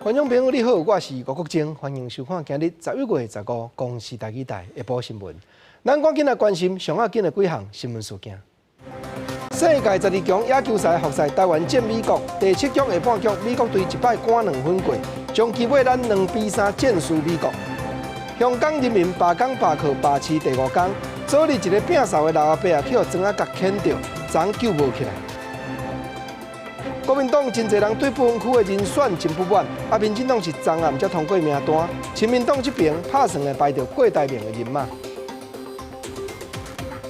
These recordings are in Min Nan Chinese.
觀眾朋友你好，我是吳國楨，歡迎收看今日11月15公視台語台下晡新聞。咱趕緊來關心上要緊的幾項新聞事件。世界十二強野球賽復賽，台灣戰美國第七局下半局，美國隊一擺趕2分過，終其尾咱2比3戰輸美國。香港人民罷工罷課罷市第五天，昨日一个摒掃的老阿伯啊，去予磚仔共牽著，昨救無起來。國民黨真濟人對不分區的人選真不滿，啊，民進黨是昨暗才通過名單，親民黨這邊拍算會排著郭台銘的人馬。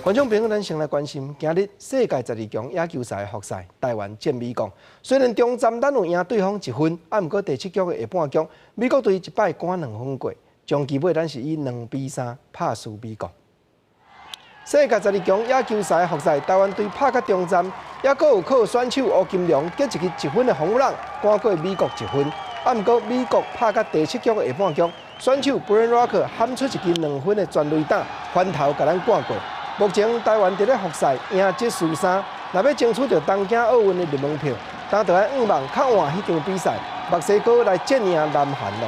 觀眾朋友，咱先來關心今日世界十二強野球賽復賽，台灣戰美國。雖然終站咱有贏對方1分，啊，毋過第七局的下半局，美國隊一擺趕兩分過，終其尾咱是以2比3拍輸美國。世界十二強野球賽復賽，台灣隊拍到終站，猶閣有靠選手吳金龍結一支1分的紅浪，趕過美國一分。啊，毋過美國拍到第七局的下半局，選手 Brent Rooker 喊出一支2分的全壘打，翻頭共咱趕過。目前台灣佇咧復賽贏一輸三，若欲爭取著東京奧運的入門票，今就愛向望較晚彼場比賽，墨西哥來戰贏南韓咯。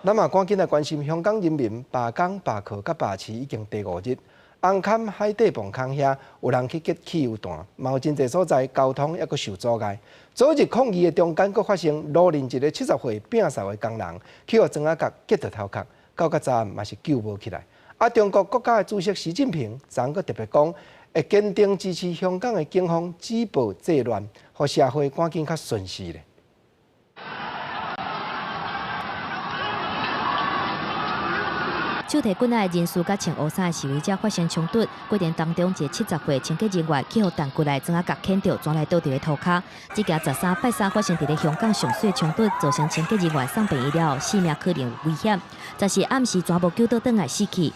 咱嘛趕緊來關心香港人民罷工、罷課佮罷市已經第五日，紅磡海底磅空遐有人去擊汽油彈，嘛有真濟所在交通猶閣受阻礙。昨日抗議的中間，閣發生路認一个70歲摒掃的工人去予磚仔共擊著頭殼，到較昨暗嘛是救無起來。啊！中國國家的主席習近平昨昏閣特別講，會堅定支持香港的警方止暴制亂，予社會趕緊較順勢咧。手提棍仔的人士佮穿烏衫的示威者發生衝突，過程當中，一个70歲清潔人員去予彈過來，磚仔共牽著，轉來倒佇咧塗跤。這件13拜三發生佇咧香港上水衝突，造成清潔人員送病醫了後，性命可能有危險。14暗時全無救倒轉來死去。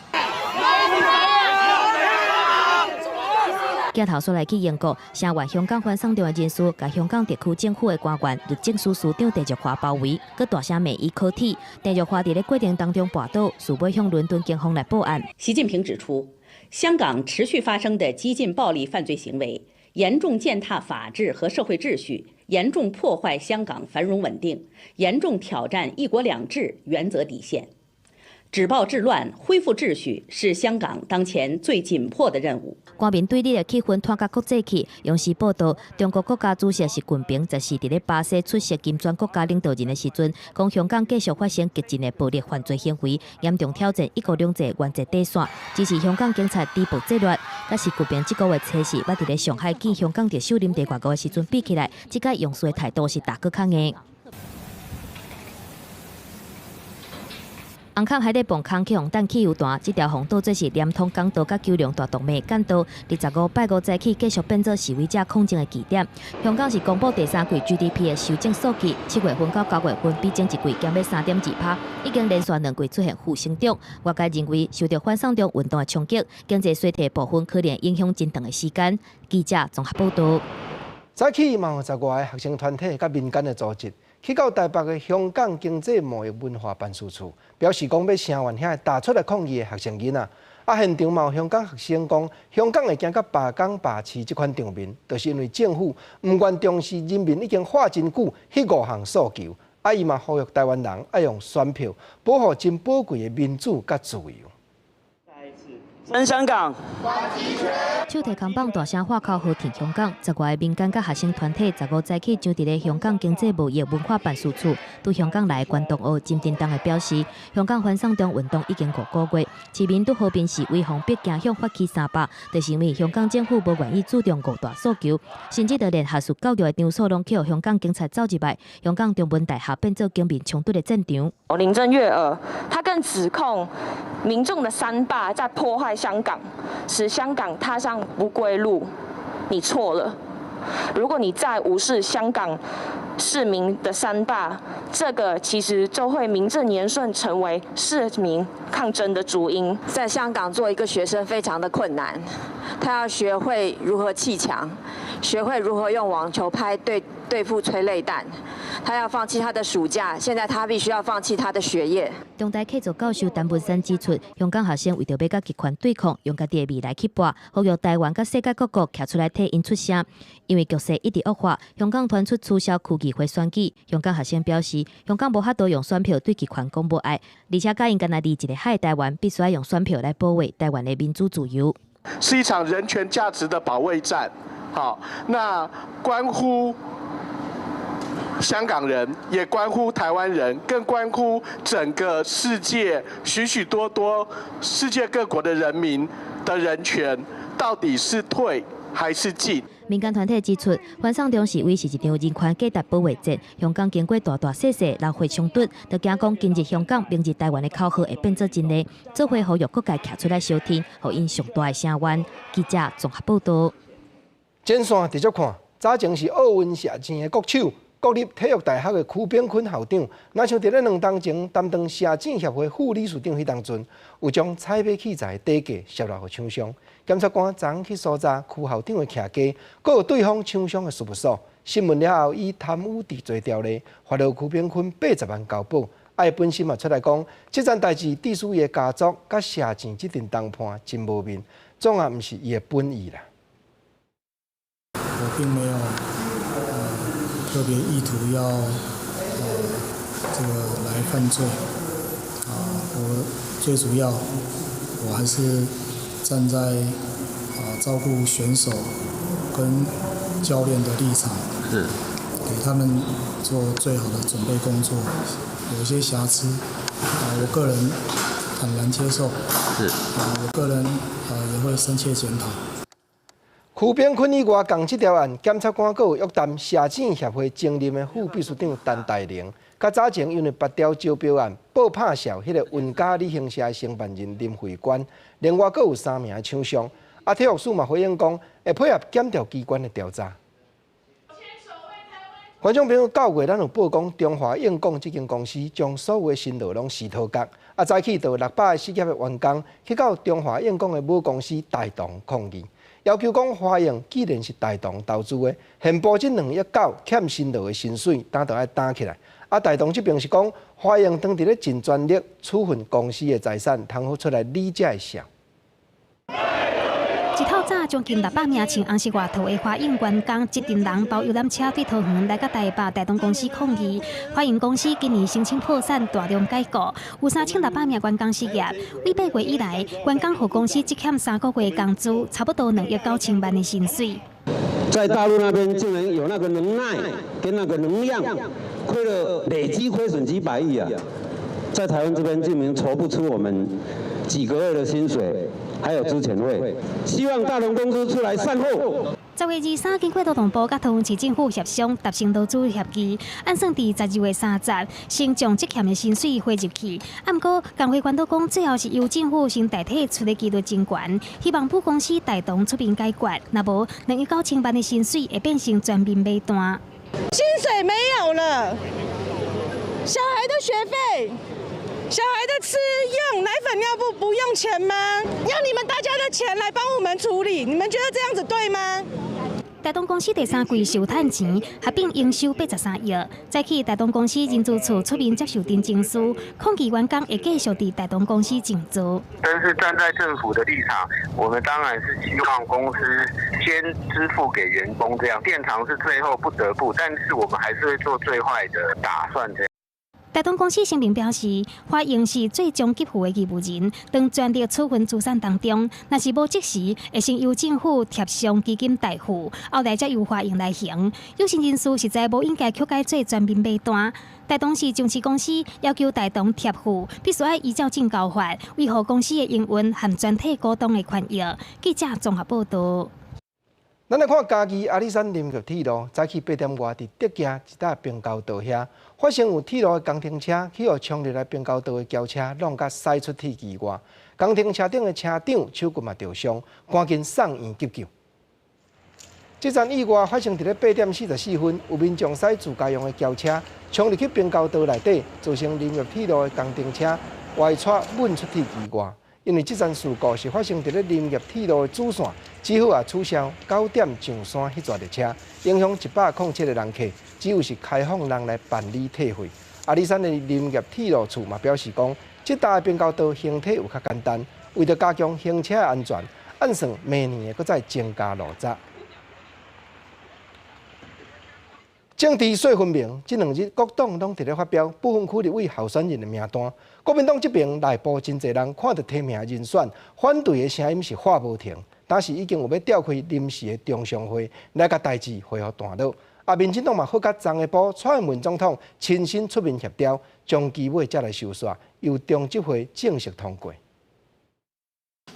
鏡頭煞來去英國，聲援香港反送中的人士，共香港特區政府的官員、律政司司長鄭若驊包圍，閣大聲罵伊可恥。鄭若驊佇咧過程當中跋倒，事尾向倫敦警方來報案。習近平指出，香港持續發生的激進暴力犯罪行為，嚴重踐踏法治和社會秩序，嚴重破壞香港繁榮穩定，嚴重挑戰一國兩制原則底線。止暴制亂、恢復秩序是香港當前最緊迫的任務。官民對立的氣氛拖到國際去。央視報道，中國國家主席習近平14佇咧巴西出席金磚國家領導人的時陣，講香港繼續發生激進的暴力犯罪行為，嚴重挑戰一國兩制原則底線，支持香港警察止暴制亂。佮習近平這個月初四捌佇咧上海見香港特首林鄭月娥的時陣比起來，這擺用詞的態度是大閣較硬。紅磡海底磅空去予彈汽油彈，這條紅道這是連通港島佮九龍大動脈幹道。25拜五早起繼續變做示威者抗爭的據點。香港是公布第三季 GDP 的修正數據，7月份到9月份比前一季減了3.2%，已經連續兩季出現負成長。外界認為受著反送中運動的衝擊，經濟衰退部分可能影響真長的時間。記者綜合報導。早起嘛有10外个學生團體佮民間的組織，去到台北的香港經濟貿易文化辦事處，表示講欲聲援遐踏出來抗議的學生囡仔。啊，現場嘛有香港學生講，香港會行到罷工罷市這款場面，就是因為政府毋願重視人民已經喊真久彼五項訴求。啊，伊嘛呼籲台灣人愛用選票保護真寶貴的民主佮自由。真香港！手提扛棒大聲喊口號，挺香港。10外个民間佮學生團體，15早起就佇咧香港經濟貿易文化辦事處，對香港來的關同學金叮當的表示，香港反送中運動已經5個月，市民對和平示威，予逼行向發起300，就是因為香港政府無願意注重五大訴求，甚至就連學術教育的場所攏去予香港警察走入來，香港中文大學變做警民衝突的戰場。林鄭月娥，她更指控民眾的三罷在破壞香港，使香港踏上不歸路。你錯了。如果你再無視香港市民的三罷，這個其實就會名正言順成為市民抗爭的主因。在香港做一個學生非常的困難，他要學會如何砌牆，學會如何用網球拍對付催淚彈，他要放棄他的暑假，現在他必須要放棄他的學業。中大客座教授陳文山指出，香港學生為著欲佮極權對抗，用家己的未來去搏，呼籲台灣佮世界各國徛出來替𪜶出聲。因為局勢一直惡化，香港傳出取消區議會選舉。香港學生表示，香港無法度用選票對極權講無愛，而且佮𪜶干焦佇一个海的台灣，必須愛用選票來保衛台灣的民主自由。是一場人權價值的保衛戰，好，那關乎香港人，也關乎台灣人，更關乎整個世界許許多多世界各國的人民的人權，到底是退還是進？民間團體指出，反送中示威是一場人權價值保衛戰。香港經過大大細細流血衝突，就驚講今日香港，明日台灣的口號會變做真的。做伙呼籲各界徛出來相挺，予𪜶上大的聲援。記者綜合報導。前線直接看，早前是奧運射箭的國手，國立體育大學的區炳坤校長，若像佇咧2冬前擔當射箭協會副理事長彼當陣，有將採買器材底價泄露予廠商。檢察官昨昏去搜查區校長的徛家，閣有對方廠商的事務所，審問了後，以貪污治罪條例罰予區炳坤80萬交保。伊本身嘛出來講，這件代誌致使伊的家族佮射箭這陣談判真無面，總也毋是伊的本意啦。我並沒有特別意圖要這個來犯罪啊，我最主要我還是站在照顧選手跟教練的立場，給他們做最好的準備工作。有一些瑕疵啊，我個人坦然接受，啊，我個人也會深切檢討。區炳坤以外，仝這條案，檢察官閣有約談射箭協會前任的副秘書長陳大玲，佮早前因為拔掉招標案報拍數彼个雲嘉旅行社的承辦人林慧娟，另外閣有三名的廠商。啊，體育署嘛回應講，會配合檢調機關的調查。觀眾朋友，9月咱有報講，中華應港這間公司將所有的薪勞攏死討角。啊，早起就有600个失業的員工去到中華應港的母公司大同抗議，要求講華映既然是大同投資的，現報這2億9欠薪勞的薪水，當就愛擔起來。啊，大同這邊是講華映當佇咧盡全力處分公司的財產，通好出來理這的數。一透早，將近600名穿紅色外套的華映員工，一陣人包遊覽車對桃園來到台北大同公司抗議。華映公司今年申請破產，大量解雇，有3600名員工失業。自8月以來，員工予公司積欠3個月工資，差不多2億9千萬的薪水。在大陸那邊竟然有那個能耐跟那個能量，虧了累計虧損幾百億啊！在台灣這邊竟然籌不出我們幾個月的薪水。還有資遣費，希望大同公司出來善後。10月23，經過勞動部佮桃園市政府協商達成勞資協議，按算佇12月30，先將積欠的薪水匯入去。啊，毋過工會關都講，最後是由政府先代替出的幾率真懸，希望母公司大同出面解決，若無2億9千萬的薪水會變成全民買單。薪水沒有了，小孩的學費。小孩的吃用奶粉尿布不用錢嗎？要你們大家的錢來幫我們處理，你們覺得這樣子對嗎？大同公司第三季收趁錢，合併營收83億。早起大同公司人資處出面接受陳情書，抗議員工會繼續佇大同公司盡做。但是站在政府的立場，我們當然是希望公司先支付給員工，這樣店長是最後不得不，但是我們還是會做最壞的打算這樣。大同公司聲明表示，華映是最終給付的義務人，當全力處分資產當中，若是無即時，會先由政府貼上基金代付，後來才由華映來還。有心人士實在無應該曲解做全民買單。大同是上市公司，要求大同貼付，必須愛依照證交法，維護公司的營運和全體股東的權益。記者綜合報導。咱來看嘉義阿里山林業鐵路，早起8點外，佇竹崎一搭平交道遐，發生有鐵路的工程車去予衝入來平交道的轎車，挵共駛出鐵枝外。工程車頂的車長手骨嘛著傷，趕緊送院急救。這樁意外發生佇咧8點44分，有民眾駛自家用的轎車衝入去平交道內底，造成林業鐵路的工程車歪掣抡出鐵枝外。因為這場事故是發生佇咧林業鐵路的主線，只好也取消9點上山彼逝列車，影響107個人客，只有是開放人來辦理退費。阿里山的林業鐵路處嘛表示講，這搭的平交道行體有較簡單，為著加強行車安全，按算明年會閣再增加路閘。政治細分明，這兩日各黨攏佇咧發表不分區立委候選人的名單。國民黨這邊內部真濟人看著提名人選，反對的聲音是喊無停，但是已經有欲召開臨時的中常會來共代誌恢復段落。啊，民進黨嘛好佮昨下晡蔡英文總統親身出面協調，將期尾才來收煞，由中執會正式通過。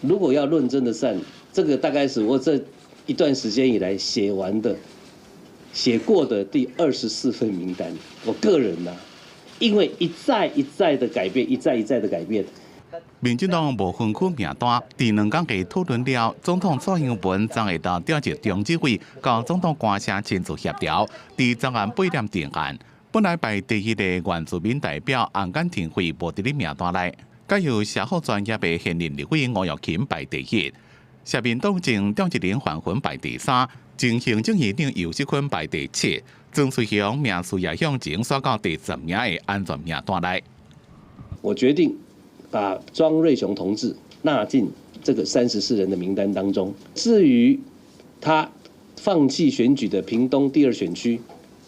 如果要論真的算，這個大概是我這一段時間以來寫完的。寫過的第24份名單，我個人呢，因為一再一再的改變，一再一再的改變。民進黨無分區名單，佇兩工嘅討論了，總統蔡英文昨下晝召集中執會，佮總統官舍親自協調，佇昨暗8點定案。本來排第一的原住民代表洪簡廷惠無佇咧名單內，改由社福專業的現任立委吳宥琴排第一，社民黨前召集人范雲排第三。前行政院長游錫堃排第七，莊瑞雄名次也向前刷到第10名的安全名單內。我決定把莊瑞雄同志納進這個34人的名單當中。至於他放棄選舉的屏東第二選區，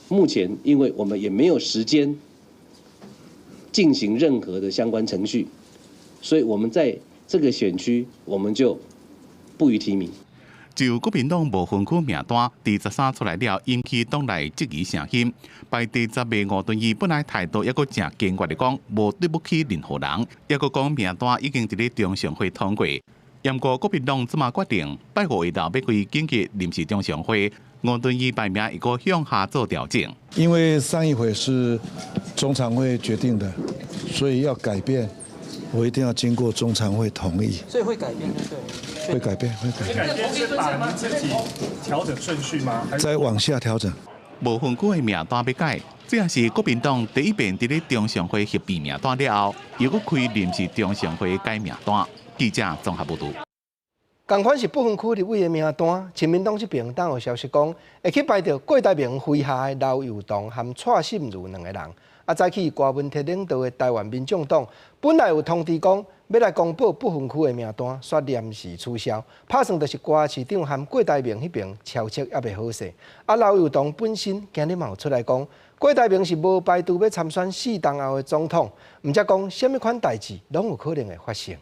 目前因為我們也沒有時間進行任何的相關程序，所以我們在這個選區我們就不予提名。就國民黨無分區名單，第13出來了，引起黨內質疑聲音。排第10的吳敦義本來態度抑閣誠堅決的講，無對不起任何人，抑閣講名單已經佇咧中常會通過。毋過國民黨這馬決定，拜五下晝欲開緊急臨時中常會，吳敦義排名會閣向下做調整。因為上一回是中常會決定的，所以要改變，我一定要經過中常會同意。所以會改變，對不對？會改變，會改變。是把您自己調整順序嗎？再往下調整。無分區的名單欲改，這也是國民黨第一遍佇咧中常會合併名單了後，又閣開臨時中常會改名單。記者綜合報導。仝款是不分區立委的名單，親民黨這邊當有消息講，會去排著郭台銘麾下的劉幼彤和蔡心如兩个人。啊，早起郭文鐵領導的台灣民眾黨本來有通知講，欲來公布不分區的名單，煞臨時取消，拍算就是郭市長和郭台銘彼邊敲策猶未好勢。啊，劉幼彤本身今日嘛有出來講，郭台銘是無排除欲參選4冬後的總統，毋則講啥物款代誌攏有可能會發生。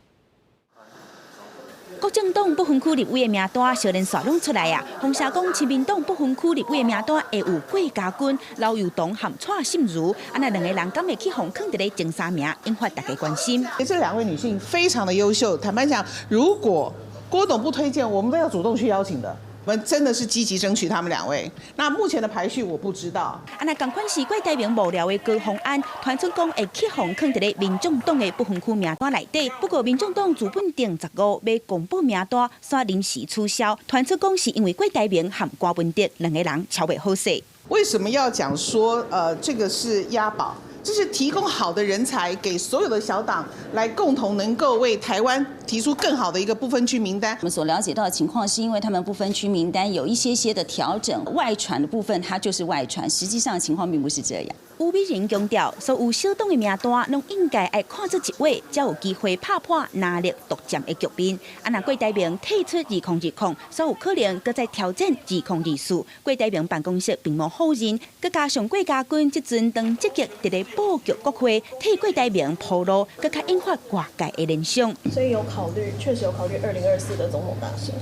國政黨不分區立委的名單，相連紲攏出來啊！風聲講，親民黨不分區立委的名單會有郭家軍、劉幼彤和蔡心如，啊那兩个人敢會去予囥佇咧前三名，引發大家關心。這兩位女性非常的優秀，坦白講，如果郭董不推薦，我們都要主動去邀請的。我們真的是積極爭取他們兩位。那目前的排序我不知道。啊，那仝款是郭台銘幕僚的高虹安，傳出講會去予囥佇咧民眾黨的不分區名單內底。不過民眾黨自本定15欲公布名單，煞臨時取消。傳出講是因為郭台銘和郭文德兩个人敲袂好勢。為什麼要講說，這個是押寶？這是提供好的人才給所有的小黨來共同能夠為台灣提出更好的一個不分區名單。我們所了解到的情況是因為他們不分區名單有一些些的調整，外傳的部分它就是外傳，實際上情況並不是這樣。吳美人強調，所有小黨的名單攏應該愛看做一位，才有機會拍破藍綠獨佔的局面。啊，若郭台銘退出2020，所有可能閣再挑戰2024。郭台銘辦公室並無否認，閣加上郭家軍這陣當積極佇咧布局國會，替郭台銘鋪路，閣較引發外界的聯想。所以有考慮，確實有考慮2024的總統大選，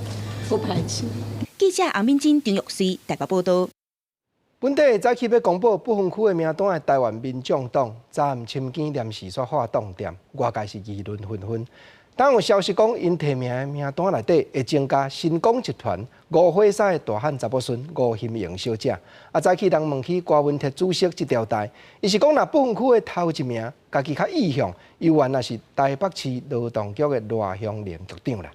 不排斥。記者洪敏珍、張玉穗台北報導。本底早起欲公布不分區的名單的台灣民眾黨，昨暗深更臨時煞喊凍店，外界是議論紛紛。當有消息講，𪜶提名的名單內底會增加神廣集團吳火獅的大漢查某孫吳欣盈小姐。啊，早起人問起郭文鐵主席這條代，伊是講若不分區的頭一名，家己較意向，猶原也是台北市勞動局的賴香伶局長啦。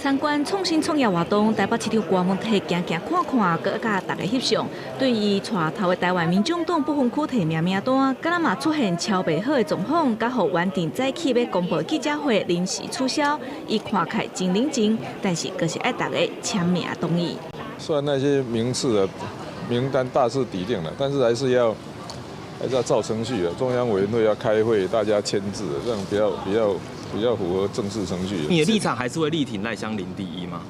參觀創新創業活動，台北市長郭文泰行行看看，閣佮大家翕相。對伊帶頭的台灣民眾黨不分區提名名單，敢若嘛出現敲袂好的狀況，佮予原定早起欲公布記者會臨時取消。伊看起來真冷靜，但是閣是愛大家簽名同意。雖然那些名次的名單大致底定了，但是還是要照程序的，中央委員會要開會，大家簽字，這樣比較符合正式程序。你的立場還是會力挺賴香伶第一嗎？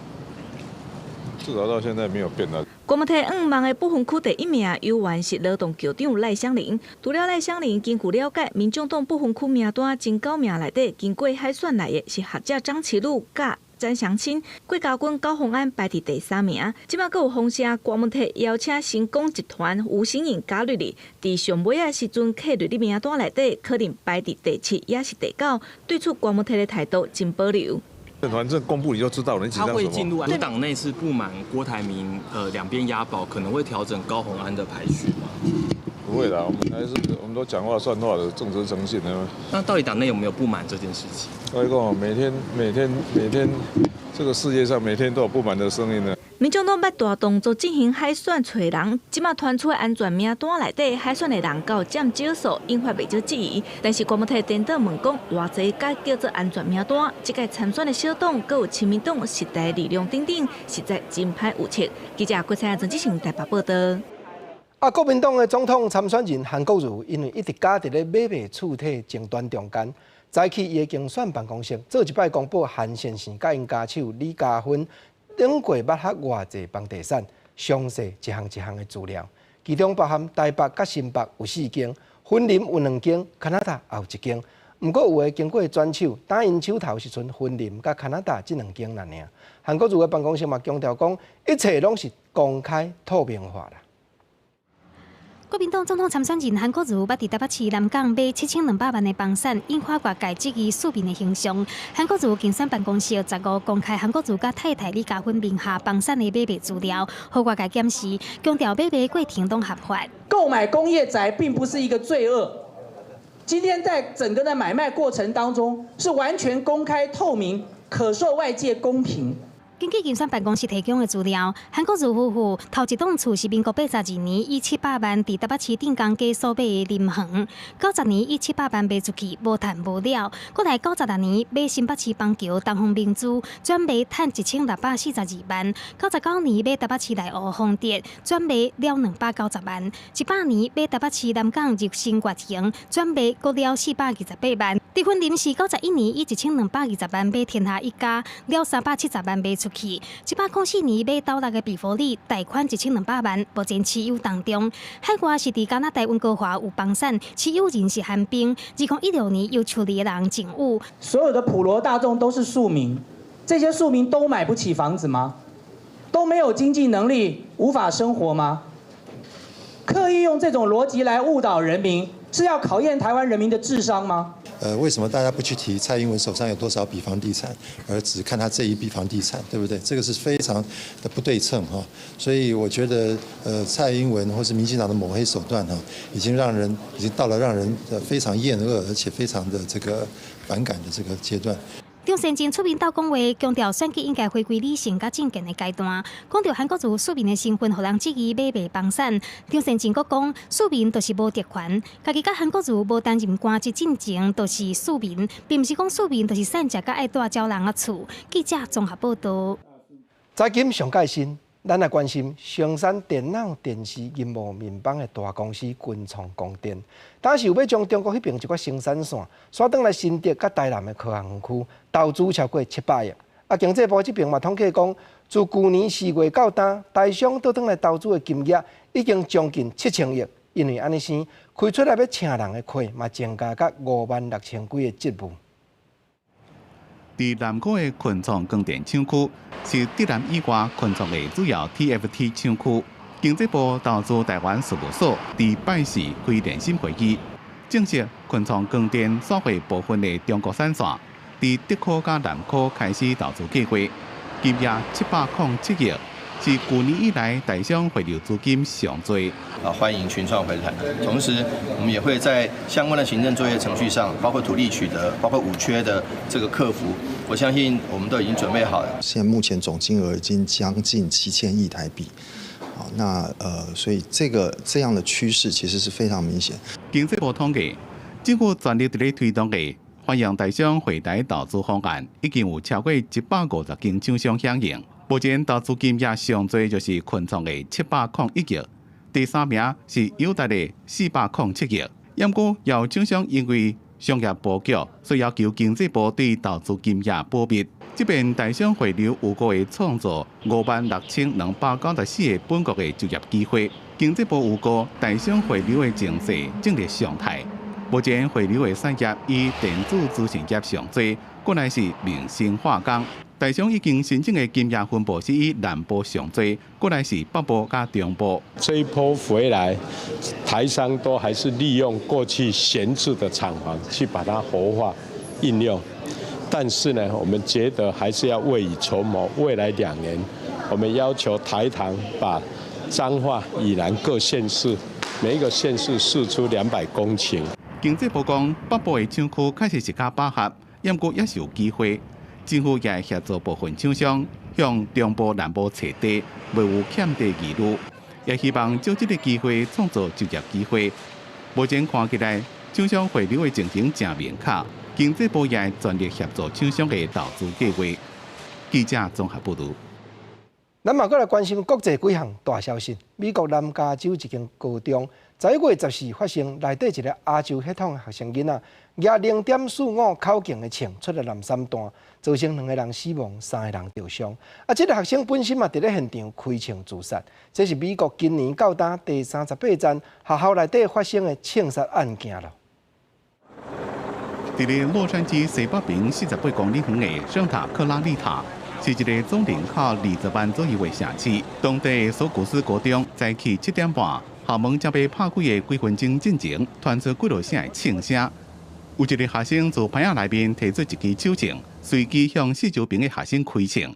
至少到現在沒有變啊。郭文泰向望的不分區第一名，猶原是勞動局長賴香伶。除了賴香伶，根據了解，民眾黨不分區名單前九名內底，經過海選來的是學者張其祿佮詹祥青，郭家軍高虹安排佇第三名。這馬閣有風聲，郭文泰邀請神光集團吳欣盈加入哩，佇上尾仔時陣加入的名單內底，可能排佇第七，抑是第九。對此郭文泰的態度真保留。反正公布你就知道了，你緊張什麼？他會進入黨內是不滿郭台銘，兩邊押寶，可能會調整高虹安的排序嗎？不會啦，我們還是我們都講話算話的，正直誠信的。那到底黨內有沒有不滿這件事情？我講，每天每天每天，這個世界上每天都有不滿的聲音呢。民眾黨欲大動作進行海選揣人，這馬傳出的安全名單內底海選的人夠佔少數，引發袂少質疑。但是郭文泰顛倒問講，偌濟才叫做安全名單？這屆參選的小黨，閣有親民黨、時代力量等等，實在真歹預測。記者郭彩曾志成台北報道。啊，國民黨的總統參選人韓國瑜，因為一直夾佇咧買賣厝體爭端中間，早起伊的競選辦公室做一擺公布韓先生佮𪜶家手李嘉芬頂過捌合偌濟房地產，詳細一項一項的資料，其中包含台北佮新北有四間，雲林有兩間，加拿大也有一間。毋過有的經過轉手，但𪜶手頭是賰雲林佮加拿大這兩間爾。韓國瑜的辦公室嘛強調講，一切攏是公開透明化啦。國民黨總統參選人韓國瑜捌佇台北市南港買7200萬的房產，引發外界質疑庶民的形象。韓國瑜競選辦公室15公開韓國瑜佮太太李嘉芬名下房產的買賣資料，予外界檢視，強調買賣過程攏合法。購買工業宅並不是一個罪惡。今天在整個的買賣過程當中，是完全公開透明，可受外界公評。根據競選辦公室提供的資料，韓國瑜夫婦頭一棟厝是民國82年以700萬佇台北市鎮江街所買的林園，90年以700萬賣出去，無趁無了。閣來96年買新北市板橋東方明珠，轉賣趁1642萬。99年買台北市內湖豐澤，轉賣了290萬。100年買台北市南港日新月形，轉賣閣了428萬。佇雲林是91年以1220萬買天下一家，了370萬賣出去。104年買斗六的比佛利，貸款1200萬，目前持有當中。海外是佇加拿大溫哥華有房產，持有人是韓冰。2016年由處理的人贈予。所有的普羅大眾都是庶民，這些庶民都買不起房子嗎？都沒有經濟能力，無法生活嗎？刻意用這種邏輯來誤導人民，是要考驗台灣人民的智商嗎？為什麼大家不去提蔡英文手上有多少筆房地產，而只看他這一筆房地產，對不對？這個是非常的不對稱哈。所以我覺得，蔡英文或是民進黨的抹黑手段哈，已經到了讓人非常厭惡，而且非常的這個反感的這個階段。張善政出面鬥講話，強調選舉應該回歸理性佮政見的階段。講著韓國瑜庶民的身份，予人質疑買賣房產。張善政閣講，庶民就是無特權，家己佮韓國瑜無擔任官職進前，就是庶民，並毋是講庶民就是散食佮愛蹛鳥籠仔厝。記者綜合報道。財經上蓋新，咱來關心生產電腦、電視、螢幕、面板的大公司群創光電，當時有欲將中國彼爿一寡生產線，徙轉來新竹佮台南的科學園區，投資超過700億。啊，經濟部這爿嘛統計講，自舊年4月到今，台商倒轉來投資的金額已經將近7000億。因為按呢生，開出來欲請人的缺嘛增加甲5萬6千幾個職務。佇南科的群創光電廠區是竹南以外群創的主要 TFT 廠區。經濟部投資台灣事務所佇拜四開聯審會議，證實群創光電徙回部分的中國產線，佇竹科佮南科開始投資計劃，金額707億，是舊年以來台商回流資金上濟。啊，歡迎群創回台。同時，我們也會在相關的行政作業程序上，包括土地取得，包括五缺的這個克服，我相信我們都已經準備好了。現在目前總金額已經將近7000億台幣。那所以這樣的趨勢其實是非常明顯。經濟部統計，政府全力佇咧推動的歡迎台商回台投資方案，已經有超過150間廠商響應。目前投資金額上濟就是群創的701億，第三名是友達的407億。毋過有廠商因為商業布局，所以要求經濟部對投資金額保密。這邊台商回流預估會創造56,294個本國的就業機會。經濟部預估台商回流的情勢正咧常態。目前回流的產業以電子資訊業上濟，過來是民生化工。台商已經申請的金額分布是以南部上濟，過來是北部佮中部。這一波回來，台商都還是利用過去閒置的廠房去把它活化應用。但是呢，我們覺得還是要未雨綢繆。未來2年，我們要求台糖把彰化以南各縣市每一個縣市釋出200公頃。經濟部講，北部的廠區確實是較飽和，毋過也是有機會。政府也會協助部分廠商向中部、南部揣地，袂有欠地疑慮。也希望藉這個機會創造就業機會。目前看起來，廠商回流的情形誠明確。經濟部也會全力協助廠商的投資計劃。記者綜合報導。咱嘛閣來關心國際幾項大消息。美國南加州一間高中，11月14發生內底一个亞洲血統學生囡仔，舉0.45口徑的槍出來濫散彈，造成兩个人死亡，三个人著傷。啊，這个學生本身嘛佇咧現場開槍自殺。這是美國今年到今第38站學校內底發生的槍殺案件囉。佇咧洛杉磯西北邊48公里遠的聖塔克拉麗塔，是一个總人口20萬左右的城市。當地索古斯國中早起7點半，校門才欲拍開的幾分鐘進前，傳出幾落聲的槍聲。有一个學生自棚仔內面提出一支手槍，隨機向四周邊的學生開槍。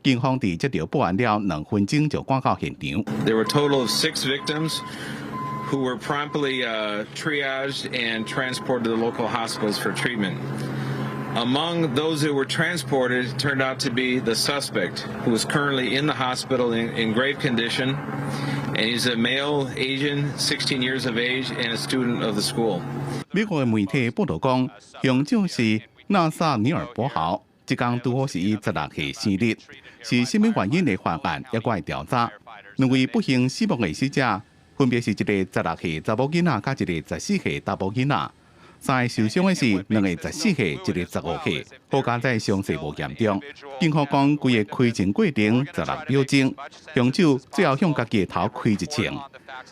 警方佇接到報案了2分鐘就趕到現場。 There were a total of six victims who were promptly triaged and transported to the local hospitals for treatment. Among those who were transported turned out to be the suspect, who is currently in the hospital in grave condition, and he's a male, Asian, 16 years of age, and a student of the school. 美國的媒體報導講，兇手是納薩尼爾柏豪，這工拄好是伊16歲生日，是啥物原因會犯案，猶閣會調查。兩位不幸死亡的死者，分別是一个16歲查某囡仔，佮一个14歲查某囡仔。三个受傷的是兩个14歲，一个15歲，好佳哉傷勢無嚴重。警方講，規个開槍過程16秒鐘，兇手最後向家己的頭開一槍，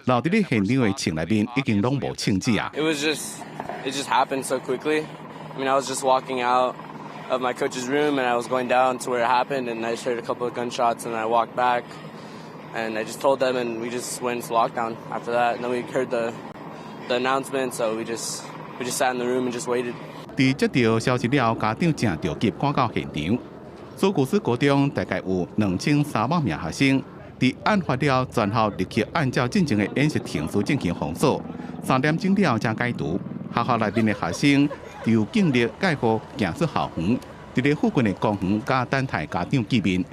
留佇咧現場的槍內面已經攏無槍子啊。 It just happened so quickly. I mean, I was just walking out of my coach's room and I was going down to where it happened, and I just heard a couple of gunshots, and I walked back, and I just told them, and we just went into lockdown after that. And then we heard the announcement, so we just sat in the room and just waited. 佇接到消息了後，家長誠著急趕到現場。索古斯國中大概有2300名學生，佇案發了全校立刻按照進前的演習程序進行封鎖。3點鐘了才解除。學校內面的學生由警力蓋護行出校園，佇咧附近的公園佮等待家長見面。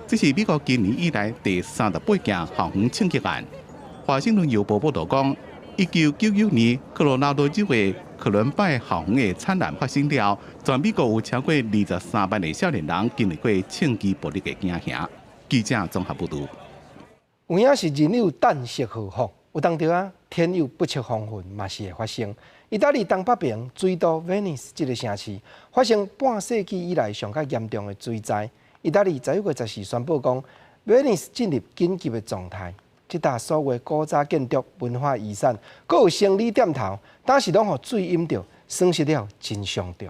這是美國今年以來第38件校園槍擊案。華盛頓郵報報導講，1999年科羅拉多州的科倫拜校園的慘案發生了，全美國有超過23萬个少年人經歷過槍擊暴力的驚嚇。記者綜合報導。有影是人有旦夕禍福，有當時啊，天有不測風雲嘛是會發生。意大利東北邊水都威尼斯這个城市發生半世紀以來上較嚴重的水災。意大利11月14宣布講，威尼斯進入緊急的狀態。這搭所有古早建築、文化遺產，閣有生理店頭，當時攏予水淹著，損失了真傷重。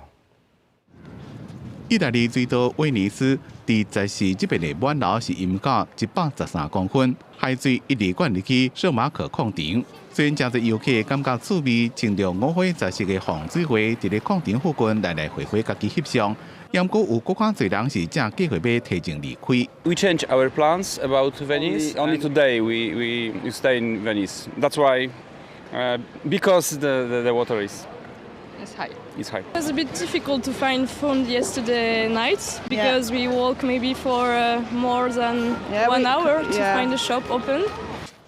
意大利水都威尼斯佇14這邊的滿樓是淹到113公分，海水一直灌入去聖馬可廣場。雖然誠濟遊客感覺趣味，穿著五花雜色的防水鞋，佇咧廣場附近來來回回家己翕相。毋過有閣較濟人是正計劃欲提前離開。 We change our plans about Venice. Only today we stay in Venice. That's why, because the water is It's high. It's high. It was a bit difficult to find food yesterday night because we walked maybe for more than one hour to find a shop open.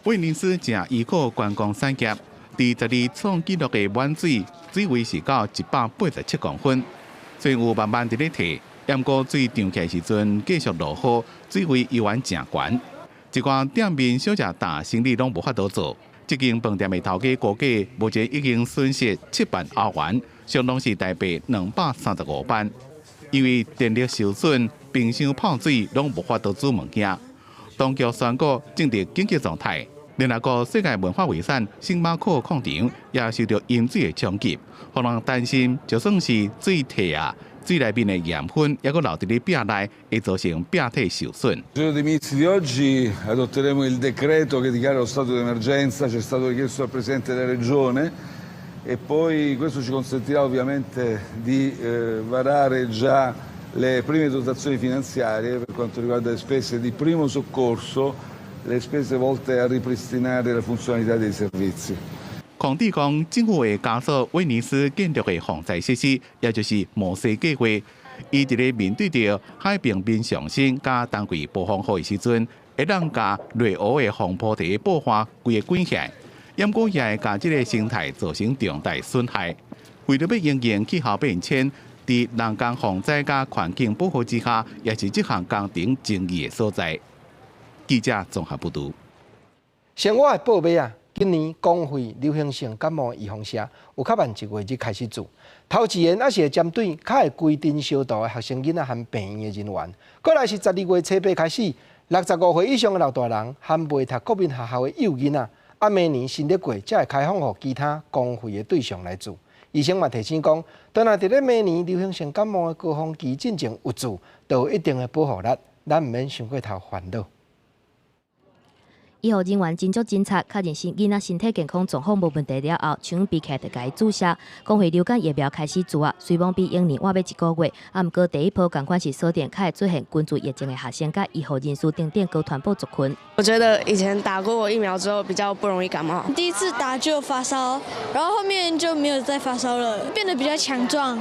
威尼斯誠依靠觀光產業，佇12創紀錄的滿水，水位是到187公分。雖然有慢慢佇咧退，毋過水漲起來時陣繼續落雨，水位依然誠懸。一寡店面小食大生意攏無法度做。這間飯店的頭家估計，目前已經損失7萬歐元，相當是台幣235萬。因為電力受損、冰箱泡水攏無法度煮物件，當局宣布進入緊急狀態。聯合國世界文化遺產聖馬可廣場也受著淹水的衝擊，予人擔心，就算是水退啊，水內面的鹽分猶閣留佇咧壁內，會造成壁體受損。 Giorno dei ministri di oggi adotteremo il decreto che dichiara lo stato di emergenza, ci è stato richiesto dal Presidente della Regione e poi questo ci consentirà ovviamente di varare già le prime dotazioni finanziarie per quanto riguarda le spese di primo soccorso, le spese volte a ripristinare la funzionalità dei servizi. 孔蒂講，政府會加速威尼斯建築的防災設施，也就是摩西計劃。伊佇咧面對著海平面上升佮冬季暴風雨的時陣，會當共內湖的防波堤破壞規个滾起來，毋過也會共這个生態造成重大損害。為著欲因應氣候變遷，佇人工防災佮環境保護之下，也是這項工程爭議的所在。記者綜合報導。先我來報尾啊！今年公費流行性感冒預防射有較慢一月日開始注，頭一輪猶是會針對較會規定消毒的學生囡仔和病院的人員。過來是12月初8開始，65歲以上的老大人和未讀國民學校的幼囡仔，啊，明年新曆過才會開放予其他公費的對象來注。醫生嘛提醒講，當若佇咧明年流行性感冒的高峰期進前有注，就有一定的保護力，咱毋免傷過頭煩惱。醫護人員真足偵察，確認是囡仔身體健康狀況無問題了後，手臂起來就共伊注射。公費流感疫苗開始注啊，雖罔比往年晚欲一個月，啊，毋過第一波仝款是鎖定較會出現群聚疫情的學生佮醫護人士等等高傳播族群。我覺得以前打過疫苗之後比較不容易感冒。第一次打就發燒，然後後面就沒有再發燒了，變得比較強壯。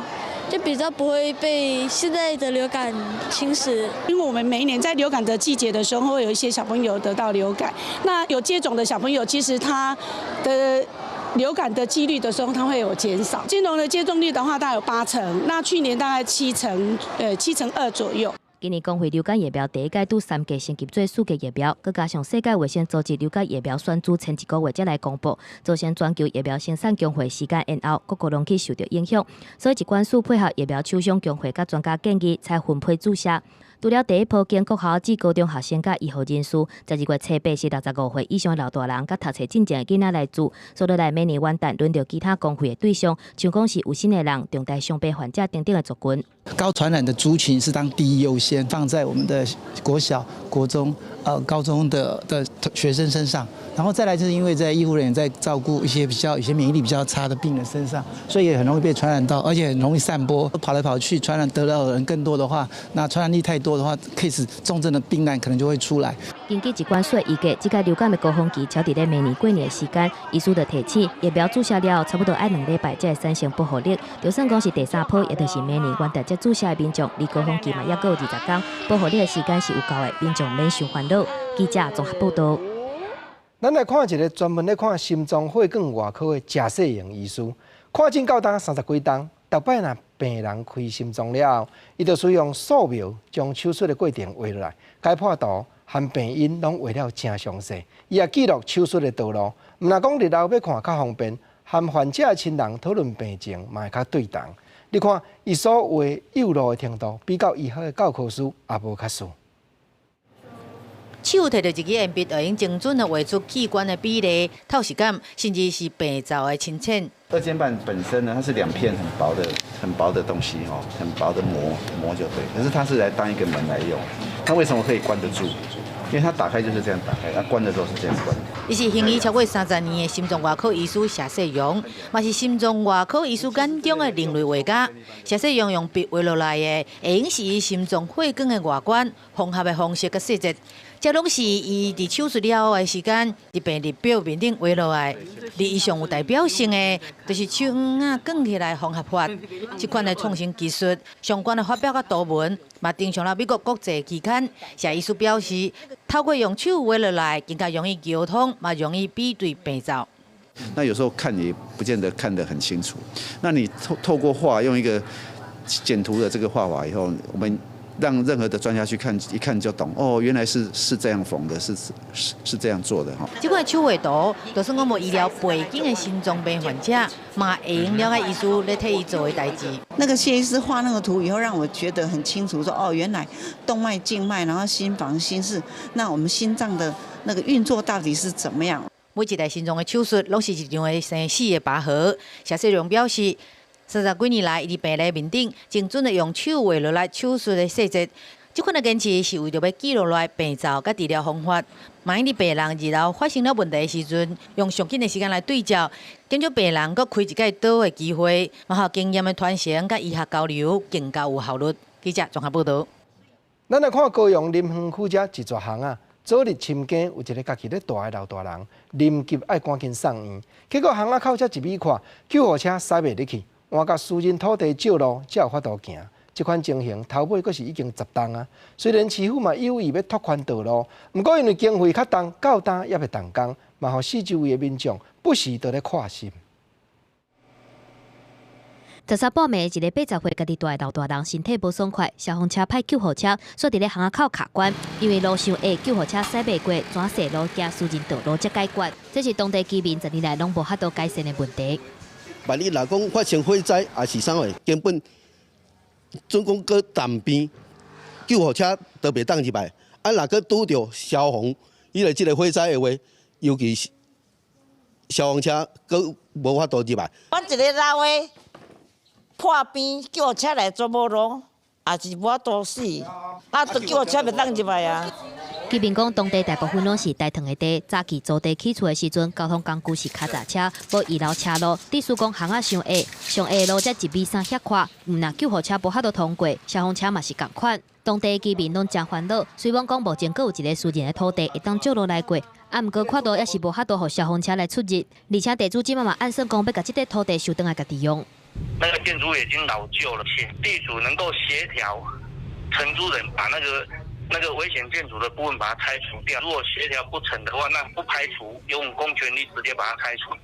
就比較不會被現在的流感侵蝕。因為我們每一年在流感的季節的時候，會有一些小朋友得到流感。那有接種的小朋友，其實他的流感的幾率的時候，他會有減少。金融的接種率的話，大概有8成，那去年大概7成，7.2成左右。今年公費流感疫苗第一擺拄三價升級做四價疫苗，閣加上世界衛生組織流感疫苗選注前一個月才來公布，造成全球疫苗生產供貨時間延後，各國攏去受著影響。所以疾管署配合疫苗廠商工會佮專家建議，採分批注射。除了第一波經國校至高中學生佮醫護人士，12月初8是65歲以上的老大人佮讀冊進前的囡仔來注，煞落來明年元旦輪著其他公費的對象，像講是有身的人、重大傷病患者等等的族群。高傳染的族群是當第一優先，放在我們的國小、國中、高中的學生身上，然後再來就是因為在醫護人員在照顧一些比較有些免疫力比較差的病人身上，所以也很容易被傳染到，而且很容易散播，跑來跑去傳染得到的人更多的話，那傳染力太多的話，case 重症的病案可能就會出來。根據疾管署預計，這個流感的高峰期，巧佇咧明年過年的時間，醫師就提醒，疫苗注射了後，差不多愛2禮拜才會產生保護力。就算講是第三波，也就是明年元旦才注射的民眾，離高峰期嘛猶閣有20天，保護力的時間是有夠的，民眾免傷煩惱。記者綜合報道。咱來看一個專門咧看心臟血管外科的謝世榮醫師，看診到今30幾冬，逐擺若病人開心臟了後，伊就使用素描將手術的過程畫落來，解剖圖和病因攏畫了誠詳細。伊也記錄手術的道路，毋但講日後欲看較方便，和患者的親人討論病情嘛會較對同。你看，伊所畫幼路的程度，比較醫學的教科書也無較輸。手提著一支鉛筆，會用精準的畫出器官的比例、透視感，甚至是病灶的深淺。二尖瓣本身呢，它是兩片很薄的、很薄的東西，哈，很薄的膜，膜就對。可是它是來當一個門來用，它為什麼可以關得住？因為它打開就是這樣打開，它關的時候是這樣關。伊是行醫超過30年的心臟外科醫師謝世榮，嘛是心臟外科醫師眼中的另類畫家。謝世榮用筆畫落來的，會用是伊心臟血管的外觀、縫合的方式佮細節。這攏是伊佇手術了後的時間，佇病歷表面頂畫落來。而伊上有代表性的，就是手癢仔捲起來縫合法。這款的創新技術，相關的發表佮圖文，嘛登上了美國國際期刊。謝醫師表示，透過用手畫落來，更加容易溝通，嘛容易比對病灶。那有時候看也不見得看得很清楚。那你透過畫，用一個簡圖的這個畫法以後，我們讓任何的專家去看，一看就懂。哦，原來是這樣縫的，是這樣做的哈。這款手畫圖，就算講無醫療背景的心臟病患者，嘛會用了解醫師咧替伊做的代誌。那個謝醫師畫那個圖以後，讓我覺得很清楚，說哦，原來動脈、靜脈，然後心房、心室，那我們心臟的那個運作到底是怎麼樣？每一台心臟的手術，攏是一場的生死的拔河。謝世榮表示，30幾年來，伊佇病歷面頂精準的用手畫落來手術的細節。這款的堅持是為著欲記錄落來病灶佮治療方法。萬一佇病人日後發生了問題的時陣，用上緊的時間來對照，減少病人閣開一擺刀的機會，嘛予經驗的傳承佮醫學交流更加有效率。記者綜合報導。咱來看高雄林園區遮一座巷仔，昨日深更有一个家己咧蹛的老大人，臨急愛趕緊送院，結果巷仔口才一米寬，救護車駛袂入去，換共私人土地借路才有法度行。這款情形頭尾閣是已經10冬啊。雖然市府嘛有意欲拓寬道路，毋過因為經費較重，到今猶未動工，嘛予四周圍的民眾不時都咧看心。13半暝，一个80歲家己蹛的老大人身體無爽快，消防車派救護車，煞佇咧巷仔口卡關，因為路傷狹，救護車駛袂過，轉踅路行私人道路才解決。這是當地居民10年來攏無法度改善的問題。萬一若講發生火災，抑是啥貨，根本準講閣站邊救護車都袂當入來。啊，若閣拄著消防，伊個這个火災的話，尤其是消防車閣無法度入來。阮一个老的破邊救護車來做無路，也是無法度死，啊，都救護車袂當入來啊。居民講，當地大部分攏是大塘的地，早期租地起厝的時陣，交通工具是跤踏車，無預留車路。意思講巷仔傷狹，上狹的路才1米3遐寬，毋但救護車無法度通過，消防車嘛是仝款。當地居民攏誠煩惱，雖罔講目前閣有一个私人的土地會當借路來過，啊，毋過闊度猶是無法度予消防車來出入，而且地主這馬嘛按算講欲共這塊土地收轉來家己用。那個建築已經老舊了，請地主能夠協調承租人把那個危險建築的部分把它拆除掉。如果協調不成的話，那不排除用公權力直接把它拆除。